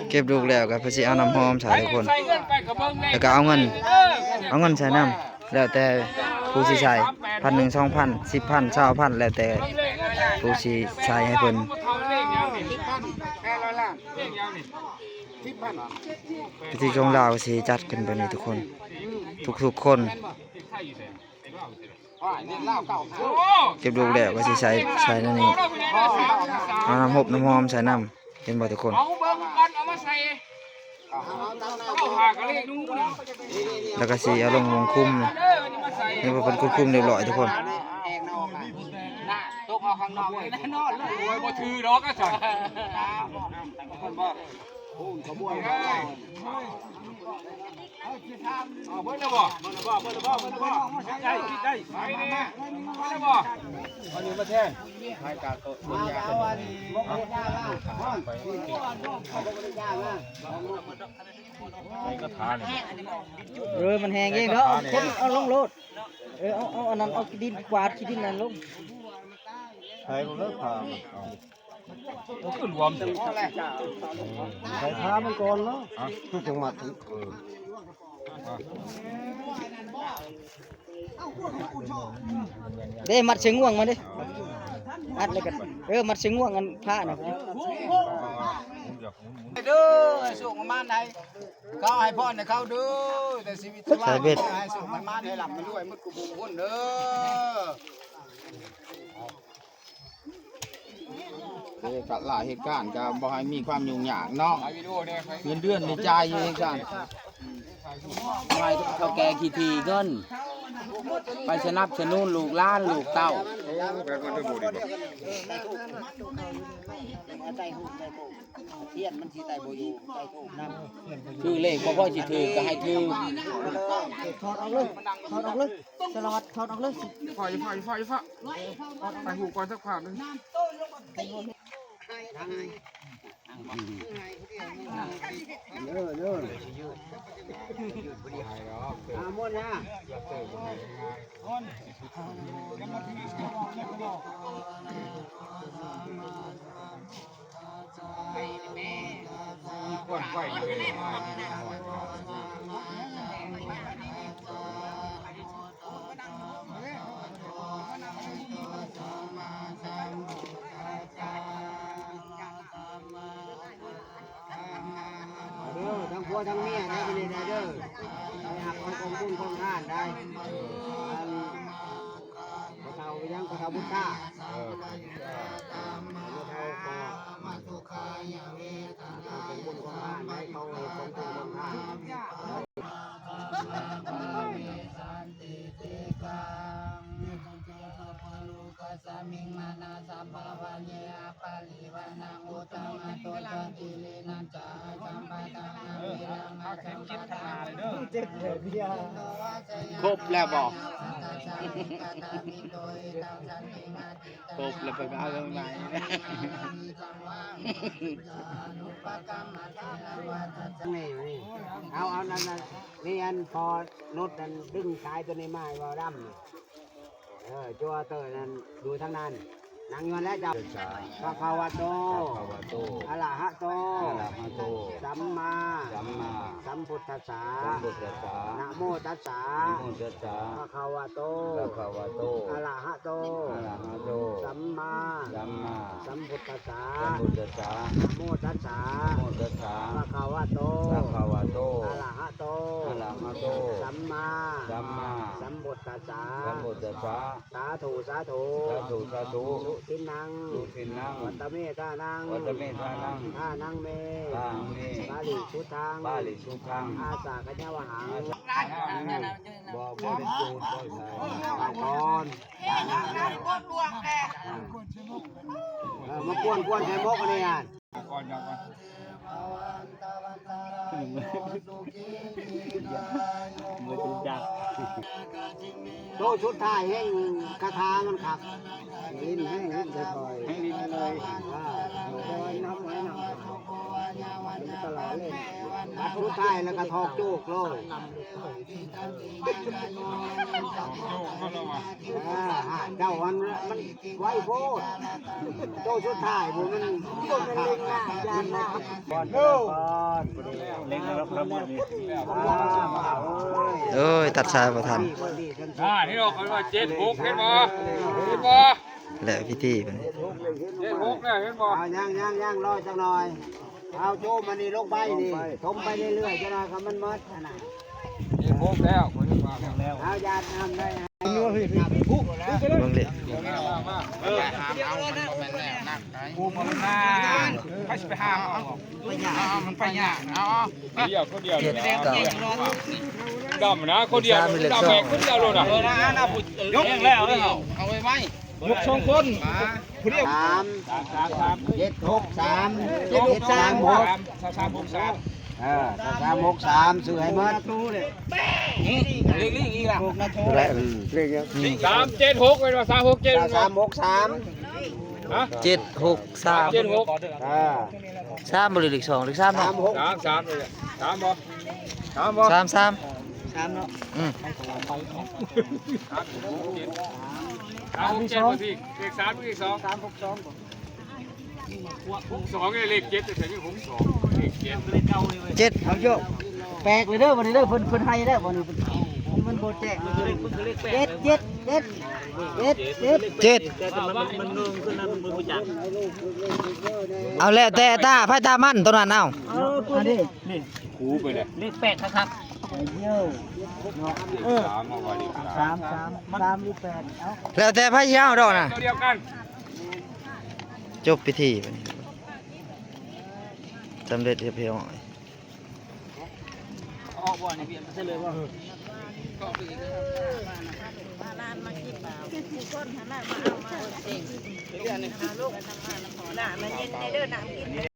ເກັບລູກແລ້ວກໍເພິ່ນຊິເອົານ້ຳຫອມໃສ່ທຸກຄົນ ແລ້ວກໍເອົາເງິນ ເອົາເງິນໃສ່ນຳ ແລ້ວແຕ່ຜູ້ຊິໃສ່ ພັນໜຶ່ງ ສອງພັນ ສິບພັນ ຊາວພັນ ແລ້ວແຕ່ຜູ້ຊິໃສ່ໃຫ້ເພິ່ນ. ພິທີຂອງລາວກໍຊິຈັດຂຶ້ນແບບນີ້ທຸກຄົນ ທຸກໆຄົນ. ເກັບລູກແລ້ວກໍຊິໃສ່ ໃສ່ໃນນີ້ ເອົານ້ຳຫົບນ້ຳຫອມໃສ່ນຳ ເຫັນບໍ່ທຸກຄົນ? ເອົາເບິ່ງກ່ອນ ເອົາມາໃສ່ ເອົາຫາກະເລກໜູ ແລ້ວກໍຊິເອົາລົງມຸງຄຸມ ເອີ ເອົາມາໃສ່ ນີ້ເພິ່ນຄຸມໆຮຽບຮ້ອຍທຸກຄົນ. ຕົກເອົາຂ້າງນອກເລີຍ ແນ່ນອນເລີຍ ໂອ້ຍ ບໍ່ຖືດອກກະຊັ້ນ ເອົາເບິດແລ້ວບໍ່? ເບິດແລ້ວບໍ່? ເບິດແລ້ວບໍ່? ໄດ້ ໄດ້ ໄດ້ ໄດ້ບໍ່? ເອົານີ້ມາແທນ ໃສ່ກະຖານີ້ ເອີ ມັນແຫ້ງເອງເນາະ ຄົນເອົາລົງໂລດ ເອີ ເອົາ ເອົາອັນນັ້ນ ເອົາຂີ້ດິນ ກວາດຂີ້ດິນນັ້ນລົງ ໃສ່ລົງເລີຍຜ້າ ໂອ້ ຄືລວມແທ້ ໃສ່ຜ້າມັນກ່ອນເນາະ ຄືຈັ່ງມັດອີກ ເອີ ເດ້ ມັດໃສ່ງວງມາເດ້ ອັດແລ້ວກໍ ເອີ ມັດໃສ່ງວງອັນຜ້ານະ ເດີ ໃຫ້ໂຊກໃຫ້ໝານໃຫ້ ເຂົາໃຫ້ພອນໃຫ້ເຂົາເດີ ແຕ່ຊີວິດ ໃສ່ເບັດ ໃຫ້ໂຊກໃຫ້ໝານ ໃຫ້ລ່ຳໃຫ້ລວຍ ໝົດຄູ່ຜູ້ຄົນເດີ. ເຮັດການລາເຮັດການກໍບໍ່ໃຫ້ມີຄວາມຫຍຸ້ງຍາກເນາະ ເງິນເດືອນນີ້ຈ່າຍຢູ່ເຮັດການ ໃຫ້ເຖົ້າແກ່ຂີ້ຖີ່ເງິນ ໄປສະໜັບສະໜູນລູກຫຼານລູກເຕົ້າ ທຽນມັນຊິໄຕ້ບໍ່ຢູ່ ໄຕ້ທູບນຳ ຖືເລກບໍ່ພໍຊິຖືກກໍໃຫ້ຖືກ ຖອດອອກເລີຍ ຖອດອອກເລີຍ ສາລະວັດ ຖອດອອກເລີຍ ຢ່າຟ້າວ ຢ່າຟ້າວ ຢ່າຟ້າວ ຢ່າຟ້າວ ຖ່າຍຮູບກ່ອນສັກພາບໜຶ່ງ ເດີ ເດີ ອາ ມ່ວນນະ. ເດີ ທັງຜົວທັງເມຍໄດ້ ມື້ນີ້ໄດ້ເດີ ໄດ້ຮັບຂອງບຸນຂອງທານໄດ້ ອັນ ພໍ່ເຖົ້າຫຍັງ ພໍ່ເຖົ້າບຸດຕາ ເອີ ພໍ່ເຖົ້າກໍ ຂອງບຸນຂອງທານໄດ້ ເຂົາເຮັດຂອງບຸນຂອງທານ. ຄົບແລ້ວບໍ່? ຄົບແລ້ວເພິ່ນກໍເອົາເລື່ອງໃໝ່. ນີ້ ນີ້ ເອົາ ເອົາ ນັ້ນ ນີ້ ອັນພໍນຸດນັ້ນດຶງສາຍໂຕນີ້ມາໃຫ້ເວົ້ານຳ ເອີ ຈົວເຕີນັ້ນຢູ່ທາງນັ້ນ ນັ່ງຢູ່ຫັ້ນແຫຼະເຈົ້າ. ພະຄະວະໂຕ ອະລະຫະໂຕ ສຳມາ ສຳມາ ສຳພຸດທັດສະ ສຳພຸດທັດສະ ນະໂມຕັດສະ ນະໂມຕັດສະ ພະຄະວະໂຕ ພະຄະວະໂຕ ອະລະຫະໂຕ ອະລະຫະໂຕ ສຳມາ ສຳມາ ສຳພຸດທັດສະ ສຳພຸດທັດສະ ນະໂມຕັດສະ ນະໂມຕັດສະ ພະຄະວະໂຕ ພະຄະວະໂຕ ອະລະຫະໂຕ ອະລະຫະໂຕ ສຳມາ ສຳມາ ສຳພຸດທັດສະ ສຳພຸດທັດສະ ສາທຸ ສາທຸ ສາທຸ ສາທຸ ສຸທິນນັງ ສຸທິນນັງ ວັດຕະເມທານັງ ວັດຕະເມທານັງ ທານັງເມ ທານັງເມ ປະລິສຸດທັງ ປະລິສຸດທັງ ອາສາກະຍະວະຫັງ ອາສາ ບໍ່ ບໍ່ໄດ້ຈູດ ບໍ່ໄດ້ໃສ່ ເອົາກ່ອນ ເອີ ມາກວນໆໃສ່ໝົກອັນນີ້ຫັ້ນ. ກ່ອນ ກ່ອນ ບໍ່ຮູ້ຈັກ ໂຕສຸດທ້າຍແຫ່ງຄາຖາມັນຄັກ ຫຼິ້ນແຮງ ຫຼິ້ນຄ່ອຍໆ ໃຫ້ຫຼິ້ນເລີຍ ອ່າ ແຕ່ວ່ານຳໄວ້ນຳ ມັນຕະຫຼອດເລີຍ ບັດສຸດທ້າຍແລ້ວກໍຖອກໂຈກເລີຍ. ເຈົ້າ ອັນ ມັນໄວໂພດ ໂຕສຸດທ້າຍພຸ້ນ ມັນ ມັນເລັ່ງນານ ໂອ້ຍ ຕັດສາຍບໍ່ທັນ. ອ່າ ນີ້ອອກເປັນວ່າເຈັດຫົກ ເຫັນບໍ່ ເຫັນບໍ່? ແລ້ວພິທີບັດນີ້ ເຈັດຫົກແລ້ວ ເຫັນບໍ່? ເອົາ ຍັງໆໆ ລໍຈັກໜ່ອຍ. ເອົາ ໂຈມອັນນີ້ລົງໄປນີ້ ຖົມໄປເລື້ອຍໆ ຈັກໜ່ອຍກໍມັນໝົດຫັ້ນນະ. ເຈັດຫົກແລ້ວ ເອົາ ຢາດນຳໄດ້ ເບິ່ງເດ້ ມາ ມາ ເອີ ຫາມເອົາ ມັນບໍ່ແມ່ນແນວນັ້ນໄດ໋. ໂອ້ ບໍ່ແມ່ນນານ ໃຜຊິໄປຫາມເອົາ ມັນໄປຍາກ ເອົາ ຄົນດຽວ ຄົນດຽວ ດຳນະ ຄົນດຽວ ດຳແບກຄົນດຽວໂລດນະ. ເອີ ນະ ນະ ນະ ຍົກແລ້ວ ເອົາໄວ້ ຍົກສອງຄົນ ຜູ້ດຽວ. ສາມ ເຈັດຫົກສາມ ເຈັດສາມຫົກ ສາມຫົກສາມ ເອີ ສາມຫົກສາມ ຊື້ໃຫ້ໝົດ. ເລກ ເລກອີກລະ ເລກຫຍັງ? ສາມເຈັດຫົກ ແມ່ນບໍ່? ສາມຫົກເຈັດ ສາມຫົກສາມ ຮະ ເຈັດຫົກສາມ ເຈັດຫົກ ເອີ ສາມບໍ່ ຫຼືເລກສອງ ເລກສາມເນາະ. ສາມຫົກ ສາມ ສາມ ນີ້ແຫຼະ ສາມບໍ່? ສາມບໍ່? ສາມ ສາມ ສາມເນາະ. ອືມ ສາມຫົກເຈັດ ສາມຫົກເຈັດ ເລກສາມ ເລກສອງ ສາມຫົກສອງ ຫົກສອງ ເລກເຈັດ ແຕ່ຍັງຫົກສອງ ເລກເຈັດ ເຈັດ ເອົາໂຍກ ແປກເລີຍເດີ ບັດນີ້ເດີ ເພິ່ນ ເພິ່ນໃຫ້ແລ້ວ ບັດນີ້ ມັນບໍ່ແຈ້ງ ເຈັດ ເຈັດ ເຈັດ ເຈັດ ເຈັດ ເຈັດ ເຈັດ ແຕ່ມັນ ມັນເງິງຂຶ້ນນະ ມັນບໍ່ຮູ້ຈັກ. ເອົາ ແລ້ວແຕ່ຕາໃຜຕາມັນ ໂຕນັ້ນ ເອົາ ເອີ ອັນນີ້ ນີ້ ຄູໄປເລີຍ ເລກແປກຄັກໆ ເອີ ສາມ ເອົາໄວ້ ສາມ ສາມ ສາມ ຫຼືແປດ ເອົາ ແລ້ວແຕ່ໃຜຊິເອົາດອກນະ ໂຕດຽວກັນ. ຈົບພິທີບັດນີ້ ສຳເລັດຮຽບຮ້ອຍ. ອອກບໍ່ນີ້ ປ່ຽນໄປໃສ່ເລີຍບໍ່? ເອີ ມາລານມາກິນ ຜູ້ຄົນຫັ້ນນະ ມາເອົາ ມາເອົາລູກ ນ້ຳມາ ນ້ຳເຢັນເດີ ນ້ຳກິນ.